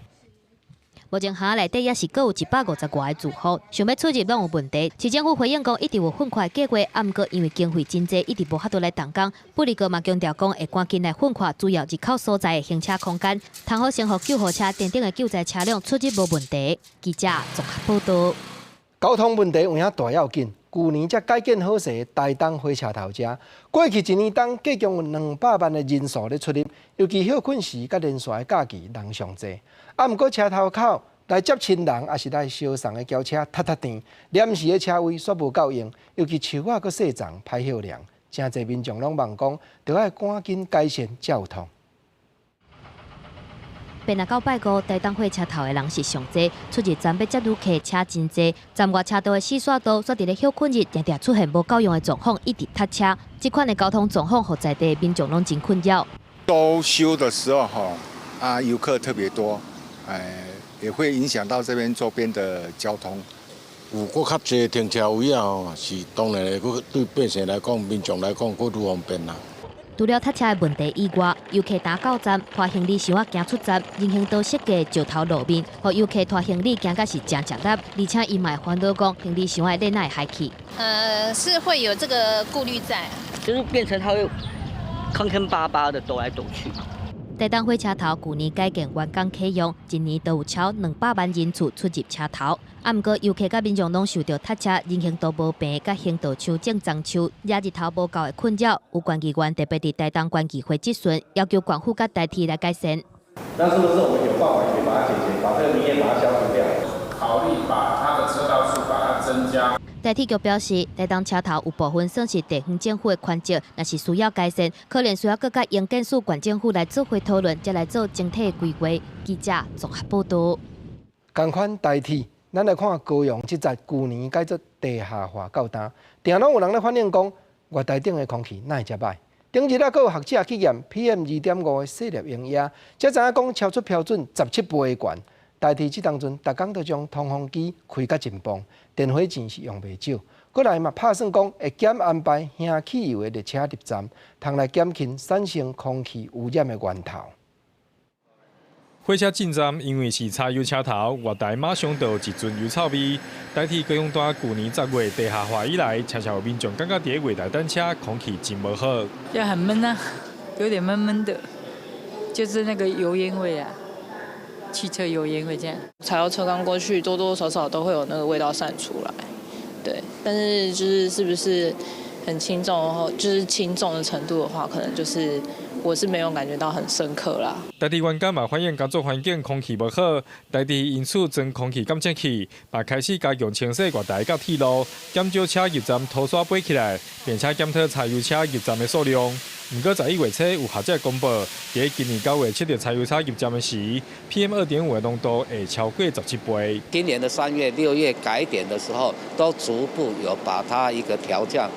目前巷仔內底猶是閣有150外个住戶，想欲出入攏有問題。市政府回應講，一直有糞塊計劃，啊，毋過因為經費真濟，一直無法度來動工。布里哥嘛強調講，會趕緊來糞塊，主要入口所在的行車空間，通好先予救護車等等的救災車輛出入無問題。記者綜合報導。交通問題有影大要緊。舊年才改建好勢的台東火車頭遮，過去一年當計共有200萬的人數咧出入，尤其歇睏時佮連續的假期人上濟。啊，毋過車頭口來接親人，抑是來相送的轎車塞塞澹，臨時的車位煞無夠用，尤其樹仔閣細叢歹歇涼，誠濟民眾攏望講，著愛趕緊改善才有通。拜六到拜五，台東火車頭的人是上濟，出入站欲接旅客，車真濟。站外車道的四線道，煞佇咧歇睏日，定定出現無夠用的狀況，一直塞車。這款的交通狀況，予在地民眾攏真困擾。周休的時候，吼啊，遊客特別多，哎，也會影響到這邊周邊的交通。有閣較濟停車位啊，吼，是當然的，閣對百姓來講、民眾來講，閣愈方便啦。除了塞車的問題以外，遊客搭到站拖行李箱仔行出站，人行道設計石頭路面，予遊客拖行李行甲是誠吃力，而且伊嘛會煩惱講行李箱仔鏈會害去。是會有這個顧慮在，就是變成它會坑坑巴巴的抖來抖去。台東火車頭舊年改建完工啟用，一年都有超200萬人次出入車頭。啊，毋過遊客佮民眾攏受著塞車、人行道無平、佮行道樹種樟樹、遮日頭無夠的困擾。有關議員特別佇台東縣議會質詢，要求縣府佮台鐵來改善。那是不是我們有辦法可以把它解決，把這個民怨把它消除掉？考慮把它的車道數把它增加。台鐵局表示，台東車頭有部分算是地方政府的權責，若是需要改善，可能需要閣佮營建署、縣政府來做伙討論，才來做整體規劃。記者綜合報導。仝款台鐵，咱來看高雄這節舊年改做地下化到今，定攏有人咧反映講，月台頂的空氣哪會遮䆀？頂日啊，閣有學者去驗 PM 2.5的細粒溶液，才知影講超出標準17倍懸。台鐵這當陣，逐工都將通風機開甲真磅，電火錢是用袂少。閣來嘛拍算講會減安排輕汽油的列車入站，通來減輕產生空氣污染的源頭。火車進站，因為是柴油車頭，月台馬上就有一陣油臭味。台鐵高雄段舊年10月地下化以來，常常有民眾感覺佇月台等車，空氣真無好。就很悶啊，有點悶悶的，就是那個油煙味啊。汽車油煙味這樣，柴油車剛過去，多多少少都會有那個味道散出來，對。但是就是是不是很輕重，就是輕重的程度的話，可能就是我是沒有感覺到很深刻啦。台鐵員工嘛反映工作環境空氣無好，台鐵因此裝空氣監測器，嘛開始加強清洗月台佮鐵路，減少車入站塗沙飛起來，並且檢討柴油車入站的數量。毋過11月初有學者公布，佇今年9月測著柴油車入站的時，PM 2.5的濃度會超過17倍。今年的3月、6月改點的時候，都逐步有把它一個調降。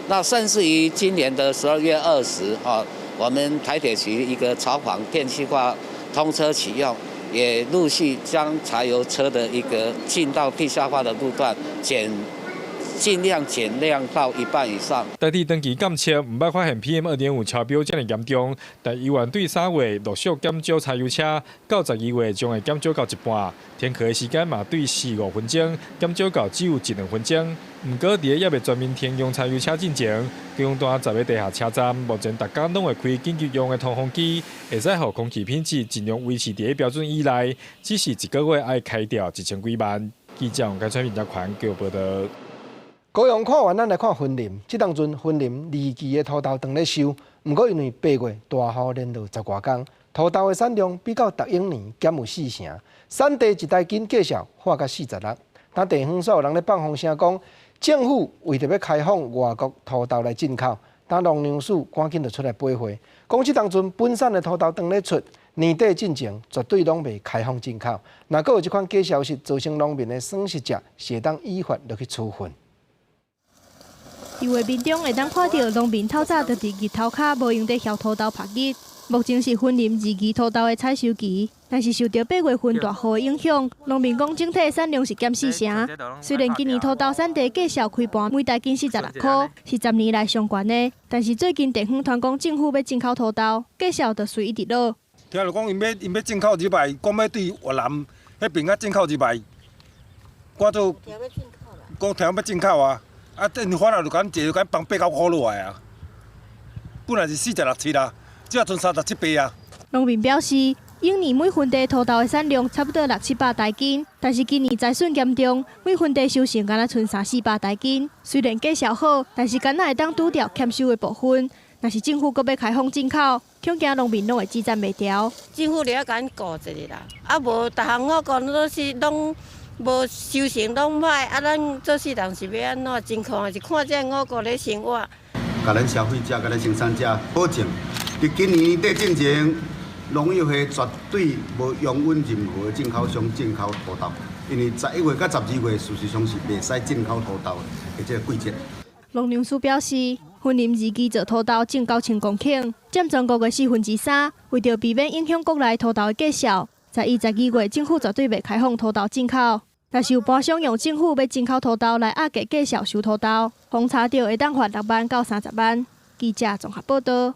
那甚至於今年的12月20啊，我們台鐵局一個槽坊電氣化通車啟用，也陸續將柴油車的一個進到地下化的路段減。盡量減量到一半以上。台鐵長期監測，毋捌發現 PM 2.5超標遮爾嚴重，但猶原對3月陸續減少柴油車，到12月將會減少到一半。停課的時間嘛，對4、5分鐘減少到只有一兩分鐘。毋過，佇咧猶未全面停用柴油車進前，高雄段10个地下車站目前逐工攏會開緊急用的通風機，會使予空氣品質盡量維持佇咧標準以內。只是一個月愛開掉1000幾萬。記者王凱川、林家寬叫報導。高雄看完，咱來看雲林。這當陣雲林二期的土豆當咧收，毋過因為8月大雨連落十外工，土豆的產量比較逐往年減有四成，產地一台斤價數破甲46。但地方煞有人咧放風聲講，政府為著欲開放外國土豆來進口，但農糧署趕緊就出來回話，講這當陣本產的土豆當咧出，年底進前絕對攏袂開放進口。若閣有這款假消息，造成農民的損失者，是會當依法落去處分。佇畫面中會當看著農民透早就佇日頭跤無閒佇囂土豆曬日。目前是雲林二期土豆的採收期，但是受著八月份大雨的影響，農民講整體產量是減四成。雖然今年土豆產地價數開盤每台斤46箍，是10年來上懸的，但是最近地方傳講政府欲進口土豆，價數就隨伊直落。聽著講𪜶欲進口入來，講欲對越南彼邊仔進口入來，我就講聽講欲進口啊。啊！等反而就共一個共放8、9箍落來啊！本來是46、7啦，這陣37、8啊。農民表示，往年每分地土豆的產量差不多六七百台斤，但是今年災損嚴重，每分地收成干焦賰三四百台斤。雖然價數好，但是敢若會當拄著欠收的部分。若是政府閣欲開放進口，恐驚農民攏會支撐袂牢。政府著愛共阮顧一下啦，啊無逐項我講攏是攏。無收成攏歹，啊！咱做事人是欲按怎？情況是看這五穀咧生活。共咱消費者、共咱生產者保證，佇今年底進前，農委會絕對無容允任何進口商進口土豆，因為11月佮12月事實上是袂使進口土豆的這個季節。農糧署表示，雲林二期做土豆種9000公頃，佔全國的3/4。為著避免影響國內土豆的價數，11、12月政府絕對袂開放土豆進口。若是有盤商用政府欲進口土豆來壓價價數收土豆，予查著會當罰6萬到30萬。記者綜合報導。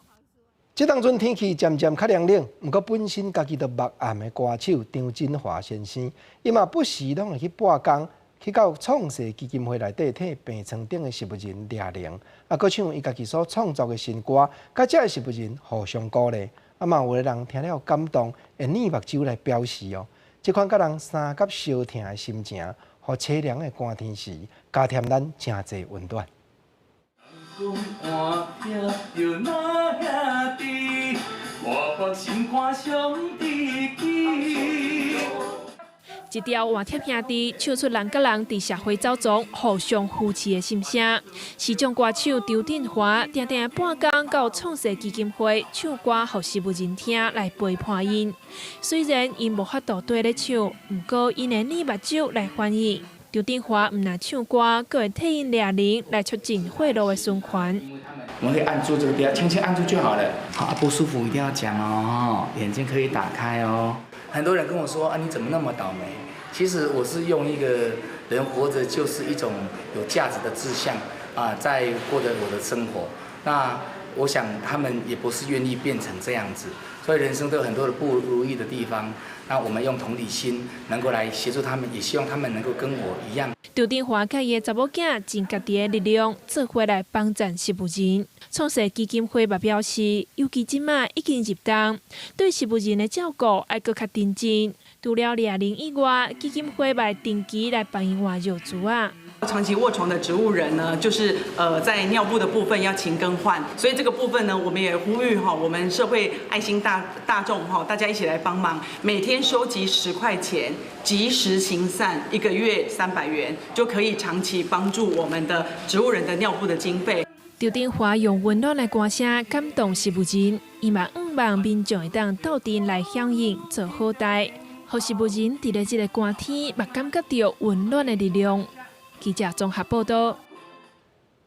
這當陣天氣漸漸較涼冷，毋過本身家己就目絚的歌手張振華先生，伊嘛不時攏會去撥工，去到創世基金會內底替病床頂的植物人掠靈，啊，閣唱伊家己所創作的新歌，佮這个植物人互相鼓勵，啊嘛有的人聽了感動，會捏目睭來表示哦。這款佮人相佮相疼的心情，予凄涼的寒天時加添咱誠濟溫暖。講換疼著那兄弟，我心肝上知己。這條換帖兄弟唱出人佮人佇社會走中互相扶持的心聲。視障歌手張振華定定半工到創世基金會唱歌，予失物人聽來陪伴𪜶。雖然𪜶無法度綴咧唱，毋過𪜶會捏目睭來反應。張振華毋但唱歌，閣會替𪜶掠鈴來促進血路的循環。我們會按住這個地方，輕輕按住就好了。好，不舒服一定要講哦，眼睛可以打開哦。很多人跟我說啊，你怎麼那麼倒霉？其實我是用一個人活着就是一種有價值的志向啊，在過着我的生活。那我想他們也不是願意變成這樣子，所以人生都有很多的不如意的地方。那我們用同理心能夠來協助他們，也希望他們能夠跟我一樣。張振華佮伊的查某囝盡家己的力量，做伙來幫贊失物人。創世基金會嘛表示，尤其這馬已經入冬，對失物人的照顧愛閣較認真。除了掠鈴以外，基金會嘛會定期來幫𪜶換尿苴仔。長期臥床的植物人呢，就是在尿布的部分要勤更換，所以這個部分呢，我們也呼籲哈，我們社會愛心大眾哈，大家一起來幫忙，每天收集10塊錢，及時行善，一個月300元，就可以長期幫助我們的植物人的尿布的經費。張振華用溫暖的歌聲感動失物人，伊嘛向望民眾會當鬥陣來響應做好代，予失物人佇咧這个寒天，嘛感覺著溫暖的力量。記者綜合報道。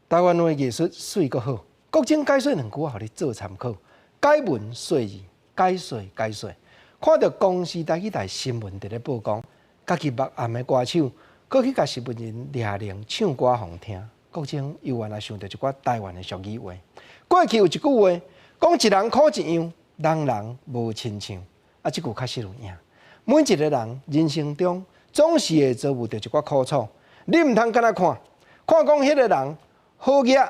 台灣話藝術媠閣好，國珍解說兩句予你做參考。解文說字，解說解說。看著公視台語台新聞佇咧報講，家己目暗的歌手，閣去共失物人掠鈴唱歌予𪜶聽。國珍猶原來想著一寡台灣的俗語話。過去有一句話，講一人苦一樣，人人無親像。啊，這句確實有影。每一个人人生中總是會遭遇著一寡苦楚。你毋通干焦看，看講彼个人好額，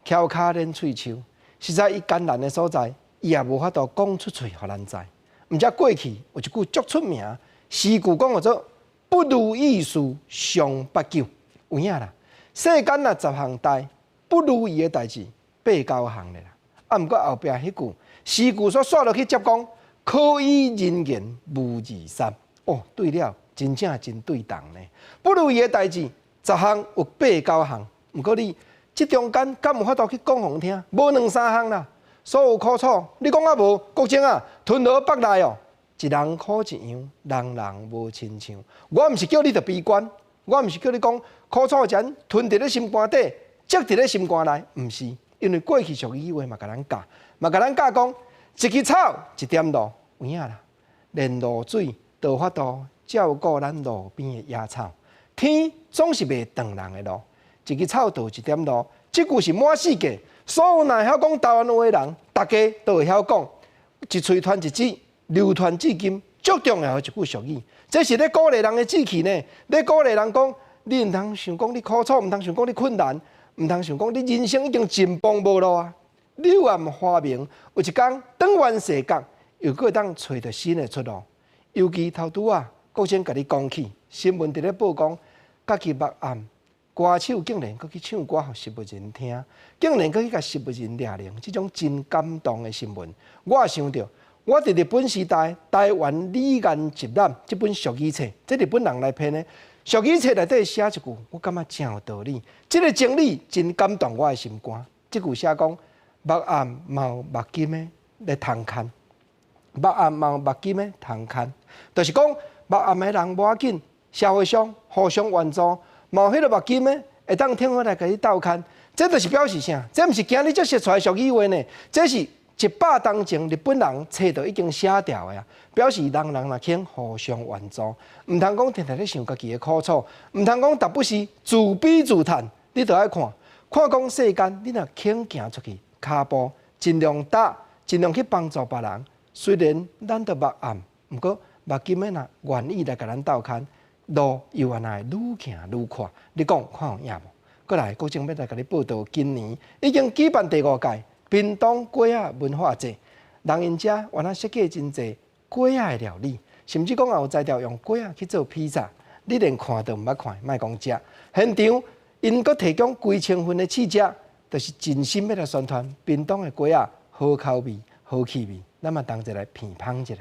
翹跤連喙鬚，實在伊艱難的所在，伊也無法度講出喙予咱知。毋才過去有一句足出名，詩句講叫做“不如意事常八九”，有影啦。世間若十項代，不如意的代誌八九項咧啦。啊，毋過後壁彼句詩句所煞落去接講，可以人言無二三。哦，對了，真正真對同呢。不如意的代誌十項有八九項，毋過你這中間敢有法度去講予𪜶聽？無兩三項啦。所有苦楚，你講啊無？國珍啊，吞落腹內哦。一人苦一樣，人人無親像。我毋是叫你著悲觀，我毋是叫你講苦楚全吞佇咧心肝底，積佇咧心肝內，毋是。因為過去俗語話嘛，共咱教，嘛共咱教講，一枝草一點露，有影啦。連露水都有法度照顧咱路邊的野草。天總是袂擋人的路，一枝草就一點露，這句是滿世界所有若會曉講台灣話的人，大家都會曉講。一喙傳一舌，流傳至今，足重要的一句俗語。這是咧鼓勵人的志氣呢，咧鼓勵人講，你毋通想講你苦楚，毋通想講你困難，毋通想講你人生已經盡崩無路啊。柳暗花明，有一工轉彎洗角，又閣會當揣著新的出路。尤其頭拄仔，國珍共你講起新聞佇咧報講，家己目暗，歌手竟然閣去唱歌予失物人聽，竟然閣去共失物人掠鈴，這種真感動的新聞，我也想著，我佇日本時代台灣語言集覽這本俗語冊，這日本人來編的俗語冊內底寫一句，我感覺真有道理。這个真理真感動我的心肝。這句寫講，目暗嘛有目金的來通牽，目暗嘛有目金的通牽，就是講目暗的人無要緊，社會上互相援助，嘛有彼个目金的會當挺好來共你鬥牽。這就是表示啥？這毋是今日才說出來俗語話呢？這是100冬前日本人冊就已經寫掉的啊！表示人人若肯互相援助，毋通講定定咧想家己的苦楚，毋通講逐不時自悲自嘆。你著愛看，看講世間，你若肯行出去，跤步盡量踏，盡量去幫助別人。雖然咱都目暗，毋過目金的若願意來共咱鬥牽，路猶原來愈行愈闊。你講看有影無？過來，國珍欲來共你報道，今年已經舉辦第五屆屏東粿仔文化節，人𪜶遮原來設計真濟粿仔的料理，甚至講也有才調用粿仔去做披薩，你連看都毋捌看，莫講食。現場𪜶閣提供幾千份的試食，就是真心欲來宣傳屏東的粿仔好口味、好氣味。咱嘛同齊來品嘗一下。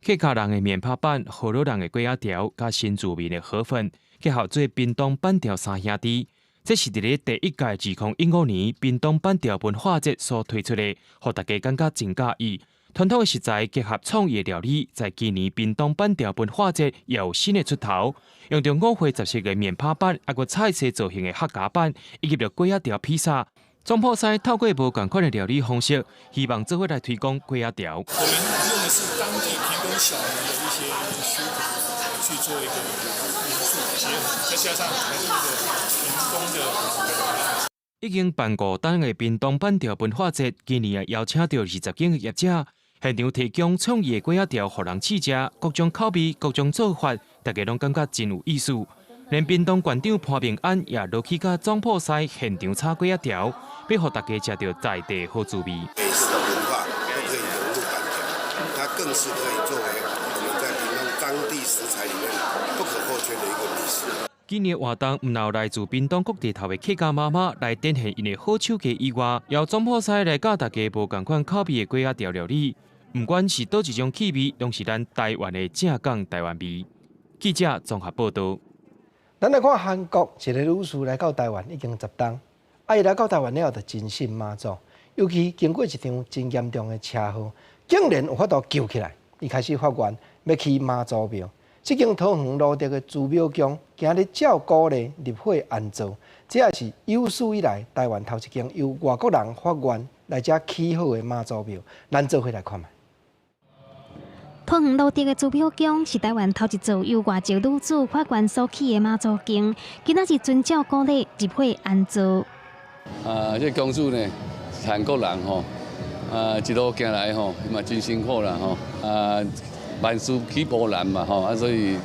客家人的麵拍板、河洛人的粿仔條，佮新住民的河粉，結合做屏東板條三兄弟。這是佇咧第一屆2015年屏東板條文化節所推出的，予大家感覺真佮意。傳統的食材結合創意料理，在今年屏東板條文化節也有新的出頭，用著五花十色的麵拍板，抑閣菜色造型的客家板，以及著粿仔條披薩。總鋪師透過無仝款的料理方式，希望做伙來推廣粿仔條。我們用的是當地屏東小農的一些蔬果去做一個元素結合，再加上台東的屏東的感覺。已經辦五檔的屏東板條文化節，今年也邀請著20間的業者，現場提供創意的粿仔條，予人試食，各種口味、各種做法，大家攏感覺真有意思。連屏東縣長潘孟安也落去佮總鋪師現場炒粿仔條，欲予大家食著在地好滋味。美食的文化都可以融入板條，它更是可以作為我們在屏東當地食材裡面不可或缺的一個美食。今年活動毋但有來自屏東各地頭的客家媽媽來展現𪜶的好手藝以外，也有總鋪師來教大家無仝款口味的粿仔條料理。毋管是佗一種氣味，攏是咱台灣的正港台灣味。記者綜合報導。咱來看韓國一個女士來到台灣已經10冬，啊，伊來到台灣了後就真信媽祖，尤其經過一場真嚴重的車禍，竟然有法度救起來。伊開始發願欲起媽祖廟。這間桃園蘆竹的祖廟宮，今日照古禮入伙安座，這也是有史以來台灣頭一間由外國人發願來遮起好的媽祖廟。咱做伙來看覓。桃園蘆竹的祖廟宮是台灣頭一座由外籍女子發願所起的媽祖宮，今仔日遵照古禮入伙安座。啊，這個宮主呢，韓國人吼，啊，一路行來吼，嘛真辛苦啦吼，啊，萬事起步難嘛吼，啊，所以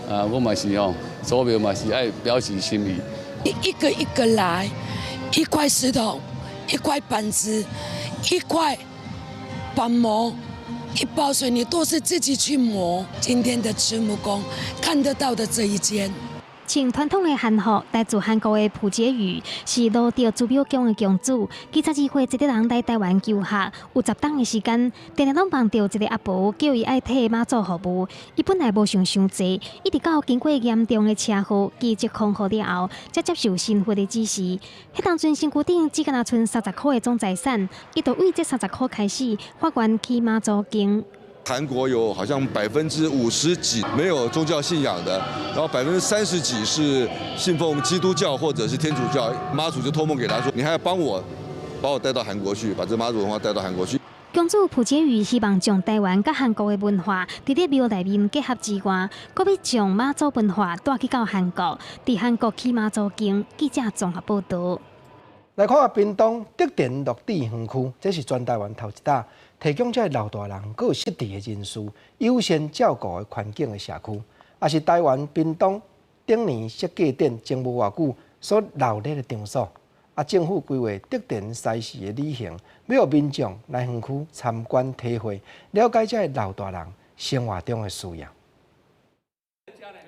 啊，我嘛是吼，祖廟嘛是愛表示心意。一個一個來，一塊石頭，一塊板子，一塊板模。一包水泥都是自己去磨。今天的慈母宮看得到的這一間，穿傳統的韓服，來自韓國的朴傑宇是蘆竹祖廟宮的宮主。72歲這個人來台灣求學，有10冬的時間，定定攏夢著一個阿婆叫伊愛替媽祖服務。伊本來無想傷濟，一直到經過嚴重的車禍，奇蹟康復了後，才接受神父的指示。彼當陣身軀頂只敢若賰30箍的總財產，伊就為這30箍開始發願起媽祖宮。韓國有好像50%幾沒有宗教信仰的，然後30%幾是信奉基督教或者是天主教。媽祖就託夢給他說：“你還要幫我，把我帶到韓國去，把這媽祖文化帶到韓國去。” 宮主朴傑宇希望將台灣佮韓國的文化佇咧廟內面結合之外，閣欲將媽祖文化帶去到韓國，佇韓國起媽祖宮。記者綜合報導。來看下屏東竹田樂智園區，這是全台灣頭一搭提供這老大人閣有失智的人士優先照顧的環境的社區，也是台灣屏東頂年設計展前無偌久所鬧熱的場所。啊，政府規劃竹田西市的旅行，欲予民眾來園區參觀體會，了解這老大人生活中的需要。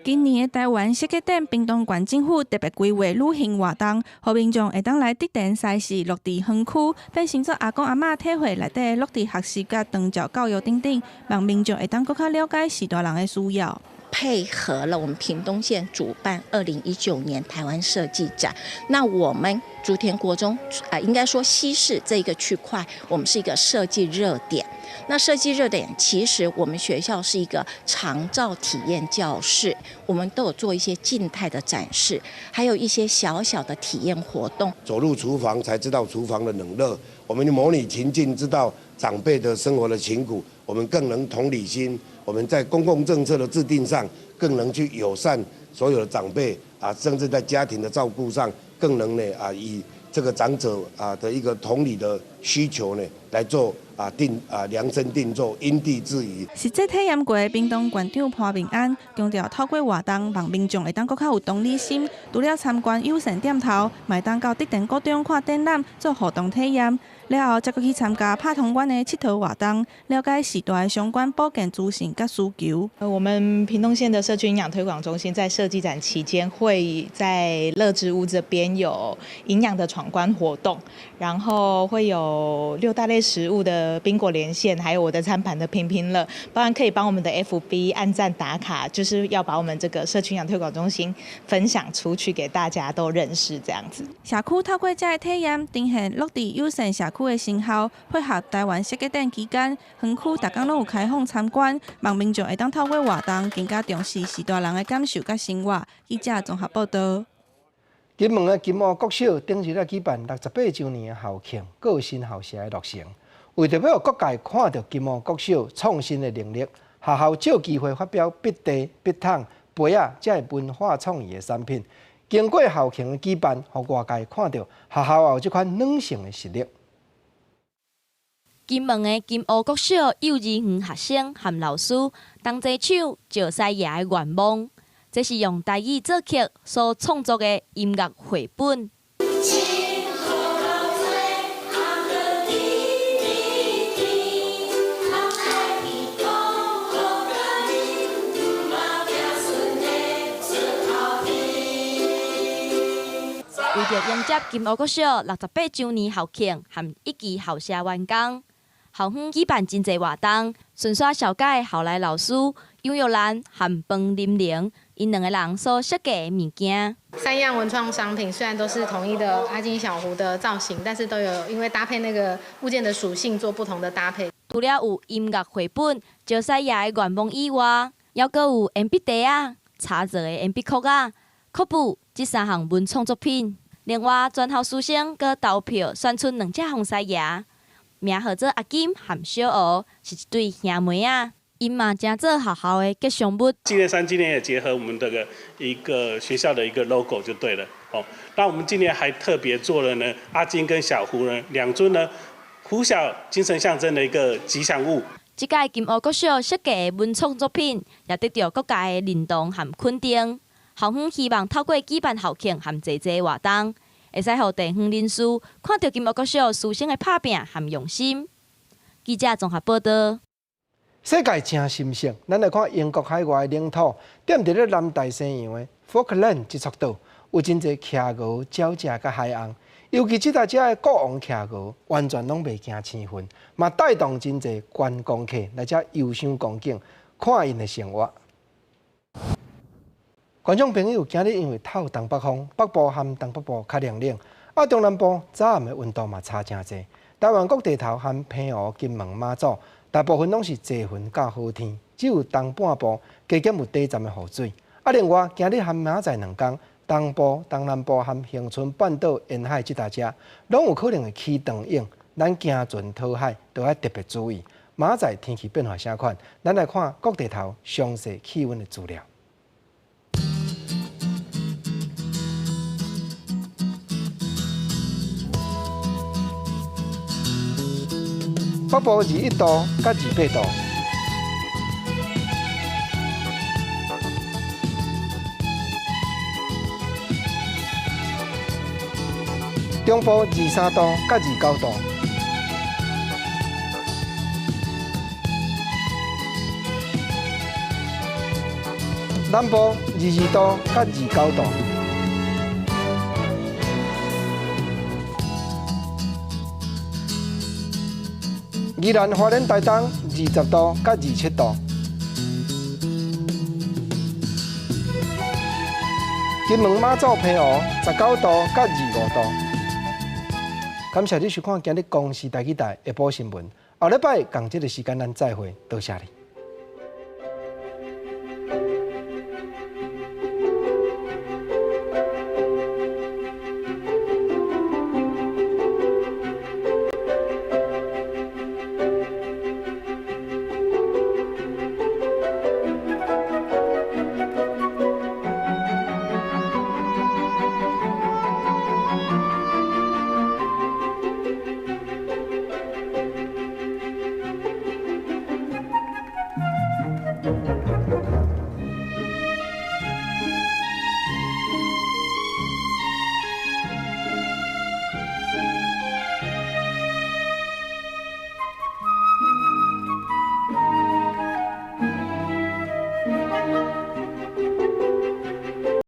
今年的台灣設計展，屏東縣政府特別規劃旅行活動，予民眾會當來竹田西市樂智園區，變成做阿公阿嬤體會內底樂智學習佮長照教育等等，讓民眾會當閣較了解序大人的需要。配合了我們屏東縣主辦2019年台灣設計展，那我們竹田國中啊，應該說西市這個區塊，我們是一個設計熱點。那設計熱點，其實我們學校是一個長照體驗教室，我們都有做一些靜態的展示，還有一些小小的體驗活動。走入廚房才知道廚房的冷熱，我們模擬情境知道長輩的生活的勤苦，我們更能同理心。我們在公共政策的制定上，更能去友善所有的長輩啊，甚至在家庭的照顧上，更能呢啊以這個長者啊的一個同理的需求呢來做啊定啊量身定做，因地制宜。實際體驗過的屏東縣長潘孟安強調，透過活動，讓民眾會當閣較有同理心。除了參觀友善店頭，嘛會當到竹田國中看展覽，做互動體驗。了後才閣去參加拍銅館的𨑨迌活動，了解序大的相關保健資訊佮需求。我們屏東縣的社區營養推廣中心在設計展期間，會在樂之屋這邊有營養的闖關活動，然後會有六大類食物的賓果連線，還有我的餐盤的拼拼樂，當然可以幫我們的 FB 按讚打卡，就是要把我們這個社區營養推廣中心分享出去，給大家都認識，這樣子。社區透過這个體驗，呈現樂地友善社區的成效，配合台灣設計展期間，園區逐工攏有開放參觀，望民眾會當透過活動，更加重視序大人的感受佮生活。記者綜合報導。金門的金湖國小頂日仔舉辦68週年的校慶，閣有新校舍的落成。為著欲予各界看著金湖國小創新的能力，學校藉機會發表筆袋、筆筒、杯仔這个文化創意的產品。經過校慶的舉辦，予外界看著學校也有這款軟性的實力。金門的金湖國小幼兒園學生和老師同齊唱《石獅爺的願望》，這是用台語作曲所創作的音樂繪本。為著迎接金湖國小68週年校慶和一期校舍完工，校方舉辦真濟活動，順紲紹介校內老師楊玉蘭和彭林玲𪜶兩个人所設計的物件。三樣文創商品雖然都是統一的阿金小胡的造型，但是都有因為搭配那個物件的屬性做不同的搭配。除了有音樂繪本、石獅爺的願望以外，猶閣有鉛筆袋仔、茶座的鉛筆殼仔、課簿這三項文創作品。另外，全校師生閣投票選出兩隻風獅爺，名號做阿金和小吳，是一對兄妹仔。𪜶嘛成做學校的吉祥物。紀念山今年也結合我們這個一個學校的一個 logo 就對了。哦，那我們今年還特別做了呢，阿金跟小胡呢兩尊呢，虎小精神象徵的一個吉祥物。這屆金湖國小設計的文創作品也得著各界的認同和肯定。校方希望透過舉辦校慶和濟濟活動，會使予地方人士看著金湖國小師生的拍拚和用心。記者綜合報導。世界誠心勝，咱來看英國海外領土，踮佇咧南大西洋的福克蘭這座島，有真濟企鵝、鳥隻佮海鷗，尤其這搭遮的國王企鵝，完全攏袂驚生份，嘛帶動真濟觀光客來遮遊賞光景，看𪜶的生活。觀眾朋友，今日因為透東北風，北部和東北部較涼冷，啊中南部早暗的溫度嘛差誠濟。台灣各地頭和澎湖、金門、馬祖，大部分攏是濟雲佮好天，只有東半部加減有短暫的雨水。啊，另外今日和明仔載兩工，東部、東南部和恆春半島沿海這搭遮，攏有可能會起長湧，咱行船討海都愛特別注意。明仔載天氣變化啥款？咱來看各地頭詳細氣溫的資料。北部21度佮28度，中部23度佮29度，南部22度佮29度。宜蘭花蓮台東20度佮27度，金門馬祖澎湖19度佮25度。感謝你收看今日公視台語台下晡新聞，後禮拜仝這个時間咱再會，多謝你。